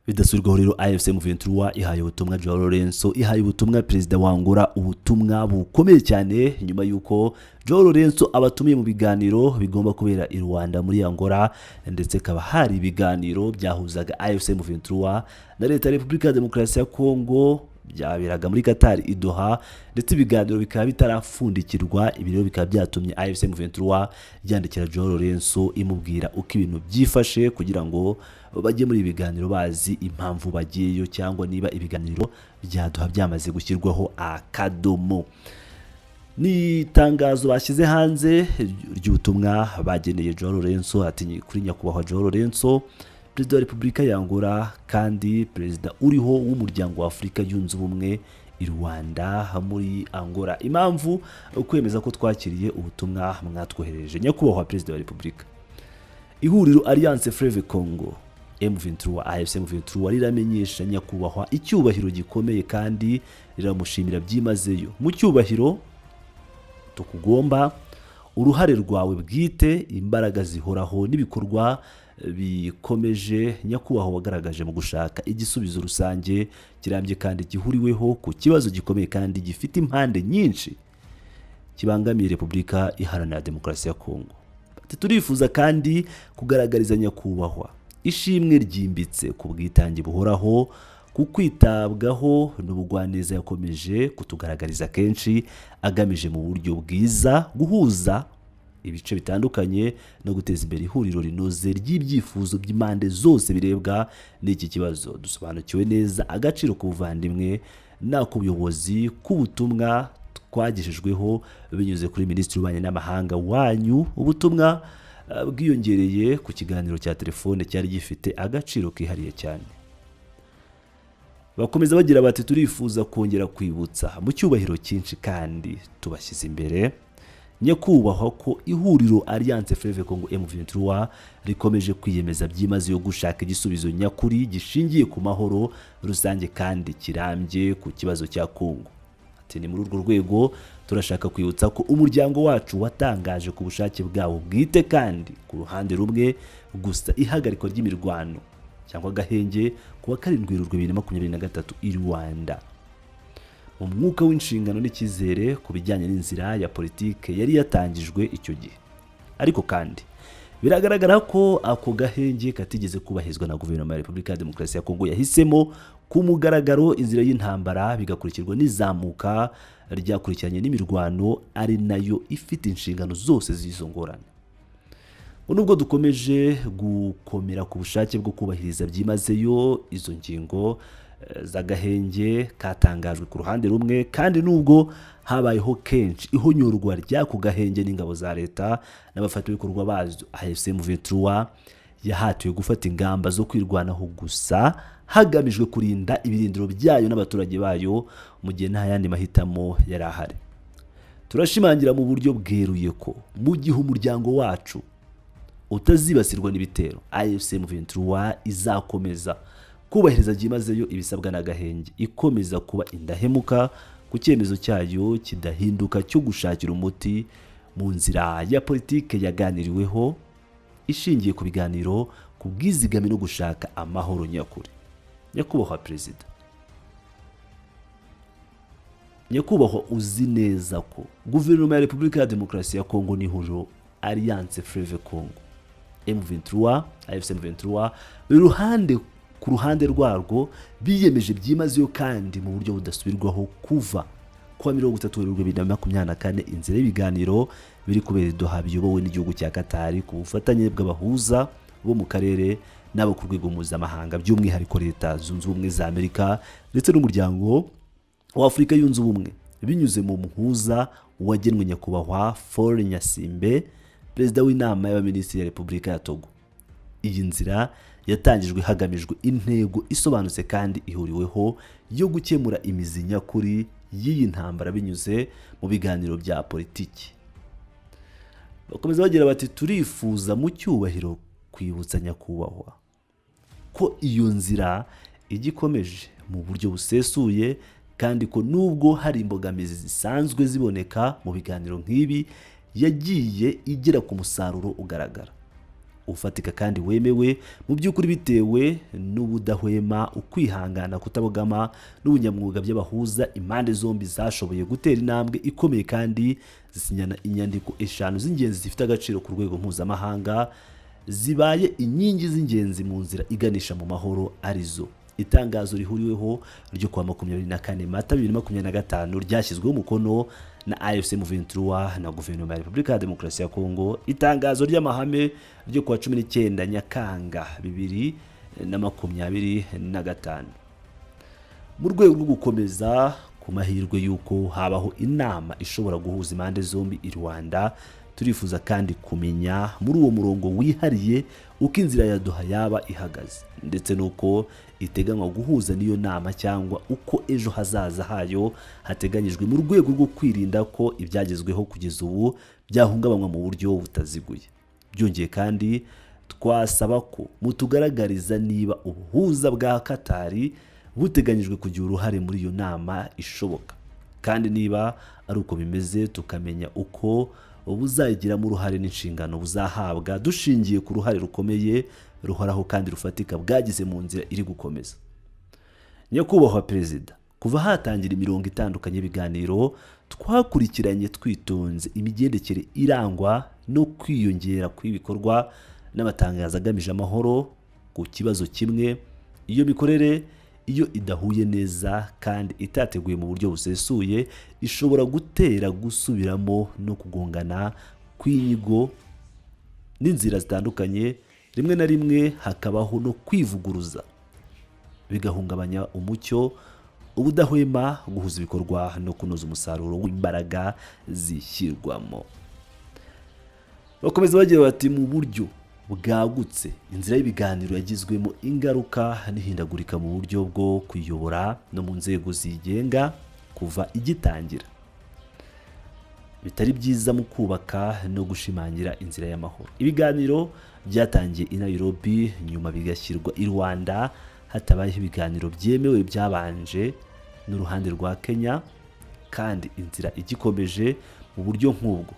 Bidasubirwaho rero, AFC M23 ihaye ubutumwa Joao Lourenço, ihaye ubutumwa perezida wa Angola, ubutumwa bukomeye cyane, nyuma y'uko Joao Lourenço abatumiye mu biganiro bigomba kubera i Luanda muri Angola, ndetse kaba hari ibiganiro byahuzaga AFC M23 na Leta ya Repubulika ya Demokarasi ya Kongo, byaberaga muri Qatar i Doha, ndetse ibiganiro bikaba bitarafundikirwa. Ibi rero bikaba byatumye AFC M23 yandikira Joao Lourenço imubwira uko ibintu byifashe, kugira ngo bajye muri ibi biganiro bazi impamvu bagiyeyo, cyangwa niba ibiganiro bya Doha byamaze gushyirwaho akadomo. Ni itangazo bashyize hanze ry'ubutumwa bageneye Joao Lourenço, ati: "Kuri nyakubahwa Joao Lourenço, Perezida wa Repubulika ya Angola kandi Perezida uriho w'Umuryango wa Afurika Yunze Ubumwe, i Luanda muri Angola. Impamvu: kwemeza ko twakiriye ubutumwa mwatwoherereje. Nyakubahwa Perezida wa Repubulika, ihuriro Alliance Fleuve Congo M23, AFC M23, riramenyesha nyakubahwa icyubahiro gikomeye kandi riramushimira byimazeyo, mu cyubahiro tukugomba, uruhare rwawe bwite, imbaraga zihoraho n'ibikorwa bikomeje nyakubahwa wagaragaje mu gushaka igisubizo rusange, kirambye kandi gihuriweho ku kibazo gikomeye kandi gifite impande nyinshi kibangamiye Repubulika Iharanira Demokarasi ya Kongo." Ati: "Turifuza kandi kugaragariza nyakubahwa ishimwe ryimbitse ku bwitange buhoraho, ku kwitabwaho n'ubugwaneza yakomeje kutugaragariza kenshi, agamije mu buryo bwiza guhuza ibice bitandukanye no guteza imbere ihuriro rinoze ry'ibyifuzo by'impande zose birebwa n'iki kibazo. Dusobanukiwe neza agaciro k'ubuvandimwe n'ak'ubuyobozi k'ubutumwa twagejejweho binyuze kuri Minisitiri w'Ububanyi n'Amahanga wanyu, ubutumwa bwiyongereye ku kiganiro cya telefone cyari gifite agaciro kihariye cyane." Bakomeza bagira bati: "Turifuza kongera kwibutsa mu cyubahiro cyinshi kandi tubashyize imbere, nyakubahwa, ko ihuriro Alliance Fleuve Congo M23 rikomeje kwiyemeza byimazeyo gushaka igisubizo nyakuri gishingiye ku mahoro rusange kandi kirambye ku kibazo cya Congo." Ati: "Ni muri urwo rwego turashaka kwibutsa ko umuryango wacu watangaje ku bushake bwawo bwite kandi ku ruhande rumwe gusa ihagarikwa ry'imirwano cyangwa agahenge ku wa 7 Werurwe 2023 i Luanda, mu mwuka w'inshingano n'icyizere ku bijyanye n'inzira ya politike yari yatangijwe icyo gihe. Ariko kandi biragaragara ko ako gahenge katigeze kubahirizwa na Guverinoma ya Repubulika ya Demokarasi ya Kongo, yahisemo ku mugaragaro inzira y'intambara, bigakurikirwa n'izamuka ryakurikiranye n'imirwano, ari nayo ifite inshingano zose z'izo ngorane. Nubwo dukomeje gukomera ku bushake bwo kubahiriza byimazeyo izo ngingo z'agahenge katangajwe ku ruhande rumwe, kandi nubwo habayeho kenshi ihonyorwa ry'ako gahenge n'ingabo za leta n'abafatanyabikorwa bazo, AFC M23 yahatiwe gufata ingamba zo kwirwanaho gusa hagamijwe kurinda ibirindiro byayo n'abaturage bayo, mu gihe nta yandi mahitamo yari ahari. Turashimangira mu buryo bweruye ko mu gihe umuryango wacu utazibasirwa n'ibitero, AFC M23 izakomeza kubahiriza byimazeyo ibisabwa n'agahenge, ikomeza kuba indahemuka ku cyemezo cyayo kidahinduka cyo gushakira umuti mu nzira ya politike yaganiriweho, ishingiye ku biganiro, ku bwizigame no gushaka amahoro nyakuri. Nyakubahwa Perezida, nyakubahwa, uzi neza ko Guverinoma ya Repubulika ya Demokarasi ya Kongo n'ihuriro Alliance Fleuve Congo M23, AFC M23, buri ruhande ku ruhande rwarwo biyemeje byimazeyo kandi mu buryo budasubirwaho kuva kuwa 30 Werurwe 2024 inzira y'ibiganiro biri kubera i Doha biyobowe n'igihugu cya Qatar, ku bufatanye bw'abahuza bo mu karere n'abo ku rwego mpuzamahanga, by'umwihariko Leta Zunze Ubumwe za Amerika ndetse n'Umuryango wa Afurika Yunze Ubumwe, binyuze mu muhuza wagenwe, nyakubahwa Faure Gnassingbé, Perezida w'Inama y'Abaminisitiri ya Repubulika ya Togo. Iyi nzira yatangijwe hagamijwe intego isobanutse kandi ihuriweho yo gukemura imizi nyakuri y'iyi ntambara binyuze mu biganiro bya politiki." Bakomeza bagira bati: "Turifuza mu cyubahiro kwibutsa nyakubahwa ko iyo nzira igikomeje mu buryo busesuye, kandi ko nubwo hari imbogamizi zisanzwe ziboneka mu biganiro nk'ibi, yagiye igera ku musaruro ugaragara. Ufatika kandi wemewe mu by'ukuri, bitewe n'ubudahwema, ukwihangana, kutabogama n'ubunyamwuga by'abahuza, impande zombi zashoboye gutera intambwe ikomeye kandi zisinyana inyandiko eshanu z'ingenzi zifite agaciro ku rwego mpuzamahanga, zibaye inkingi z'ingenzi mu nzira iganisha mu mahoro, arizo: itangazo rihuriweho ryo kuwa 24 Mata 2025 ryashyizweho umukono na AFC M23 na Guverinoma ya Repubulika ya Demokarasi ya Kongo; itangazo ry'amahame ryo kuwa 19 Nyakanga 2025. Mu rwego rwo gukomeza ku mahirwe y'uko habaho inama ishobora guhuza impande zombi i Rwanda, turifuza kandi kumenya muri uwo murongo wihariye uko inzira ya Doha yaba ihagaze, ndetse n'uko iteganywa guhuza n'iyo nama, cyangwa uko ejo hazaza hayo hateganyijwe, mu rwego rwo kwirinda ko ibyagezweho kugeza ubu byahungabanywa mu buryo butaziguye. Byongeye kandi, twasaba ko mutugaragariza niba ubuhuza bwa Katari buteganyijwe kugira uruhare muri iyo nama ishoboka, kandi niba ari uko bimeze, tukamenya uko buzayigiramo uruhare n'inshingano buzahabwa, dushingiye ku ruhare rukomeye, ruhoraho kandi rufatika bwagize mu nzira iri gukomeza. Nyakubahwa Perezida, kuva hatangira imirongo itandukanye y'ibiganiro, twakurikiranye twitonze imigendekere irangwa no kwiyongera kw'ibikorwa n'amatangazo agamije amahoro ku kibazo kimwe. Iyo mikorere, iyo idahuye neza kandi itateguye mu buryo busesuye, ishobora gutera gusubiramo no kugongana kw'inyigo n'inzira zitandukanye, rimwe na rimwe hakabaho no kwivuguruza, bigahungabanya umucyo, ubudahwema guhuza ibikorwa no kunoza umusaruro w'imbaraga zishyirwamo. Bakomeza bagira bati: "Mu buryo bwagutse, inzira y'ibiganiro yagizwemo ingaruka n'ihindagurika mu buryo bwo kuyobora no mu nzego zigenga kuva igitangira, bitari byiza mu kubaka no gushimangira inzira y'amahoro. Ibiganiro byatangiye i Nairobi, nyuma bigashyirwa i Rwanda hatabayeho ibiganiro byemewe byabanje n'uruhande rwa Kenya, kandi inzira igikomeje mu buryo nk'ubwo.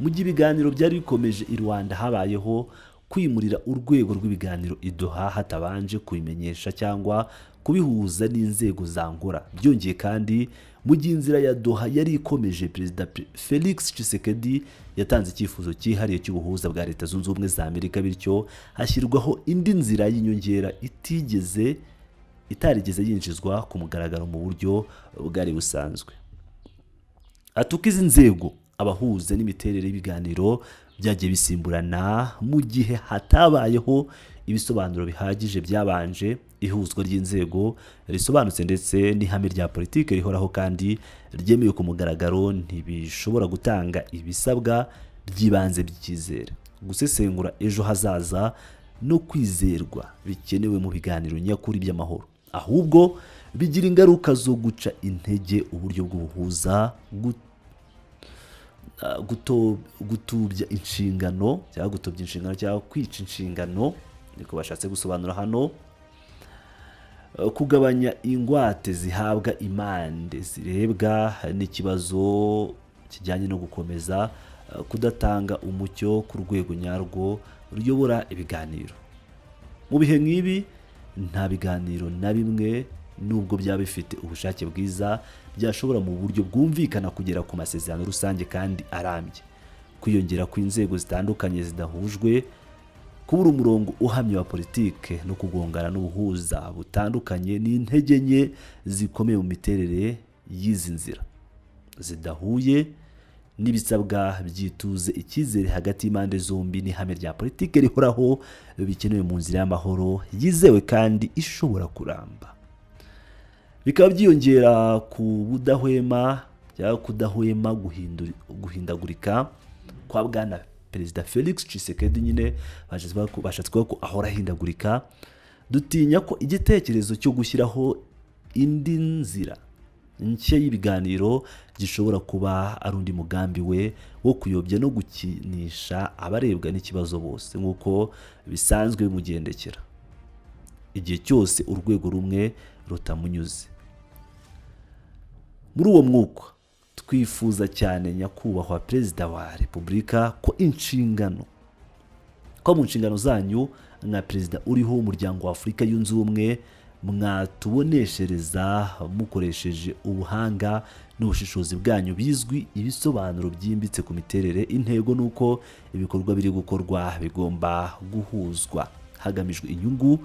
Mu gihe ibiganiro byari bikomeje i Rwanda, habayeho kwimurira urwego rw'ibiganiro i Doha hatabanje kubimenyesha cyangwa kubihuza n'inzego za Angola. Byongeye kandi, mu gihe inzira ya Doha yari ikomeje, Perezida Felix Tshisekedi yatanze icyifuzo cyihariye cy'ubuhuza bwa Leta Zunze Ubumwe za Amerika, bityo hashyirwaho indi nzira y'inyongera itarigeze yinjizwa ku mugaragaro mu buryo bwari busanzwe." Ati: "Uko izi nzego, abahuza n'imiterere y'ibiganiro byagiye bisimburana mu gihe hatabayeho ibisobanuro bihagije byabanje, ihuzwa ry'inzego risobanutse ndetse n'ihame rya politiki rihoraho kandi ryemewe ku mugaragaro ntibishobora gutanga ibisabwa by'ibanze by'icyizere, gusesengura ejo hazaza no kwizerwa bikenewe mu biganiro nyakuri by'amahoro. Ahubwo bigira ingaruka zo guca intege uburyo bw'ubuhuza, gutubya inshingano cyangwa gutobya inshingano cyangwa kwica inshingano," niko bashatse gusobanura hano, kugabanya ingwate zihabwa impande zirebwa n'ikibazo kijyanye no gukomeza kudatanga umucyo ku rwego nyarwo ruyobora ibiganiro. Mu bihe nk'ibi, nta biganiro na bimwe, nubwo byaba bifite ubushake bwiza, byashobora mu buryo bwumvikana kugera ku masezerano rusange kandi arambye. Kwiyongera kw'inzego zitandukanye zidahujwe, kubura umurongo uhamye wa politike no kugongana n'ubuhuza butandukanye ni intege nke zikomeye mu miterere y'izi nzira zidahuye n'ibisabwa byituze, icyizere hagati y'impande zombi n'ihame rya politike rihoraho bikenewe mu nzira y'amahoro yizewe kandi ishobora kuramba. Bikaba byiyongera ku budahwema cyangwa kudahwema guhindagurika kwa Bwana Perezida Felix Tshisekedi." Nyine bashatse kuvuga ko ahora ahindagurika. "Dutinya ko igitekerezo cyo gushyiraho indi nzira nshya y'ibiganiro gishobora kuba ari undi mugambi we wo kuyobya no gukinisha abarebwa n'ikibazo bose, nk'uko bisanzwe bimugendekera igihe cyose urwego rumwe rutamunyuze. Muri uwo mwuka, twifuza cyane, Nyakubahwa Perezida wa Repubulika, ko inshingano Ko mu nshingano zanyu nka perezida uriho w'Umuryango wa Afurika Yunze Ubumwe, mwatuboneshereza mukoresheje ubuhanga n'ubushishozi bwanyu bizwi ibisobanuro byimbitse ku miterere, intego n'uko ibikorwa biri gukorwa bigomba guhuzwa hagamijwe inyungu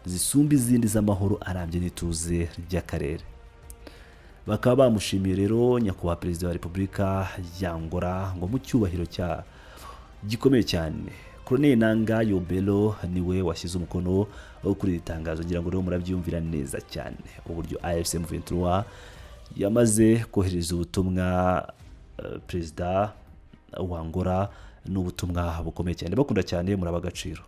zisumba izindi z'amahoro arambye n'ituze ry'akarere. Bakaba bamushimiye rero nyakubahwa Perezida wa Repubulika ya Angola ngo mu cyubahiro cya gikomeye cyane. Colonel Nanga Yobelo niwe washyize umukono kuri iri tangazo. Ngira ngo rero murabyiyumvira neza cyane uburyo AFC M23 yamaze kohereza ubutumwa Perezida wa Angola. Ni ubutumwa bukomeye cyane. Bakunda cyane, muraba agaciro.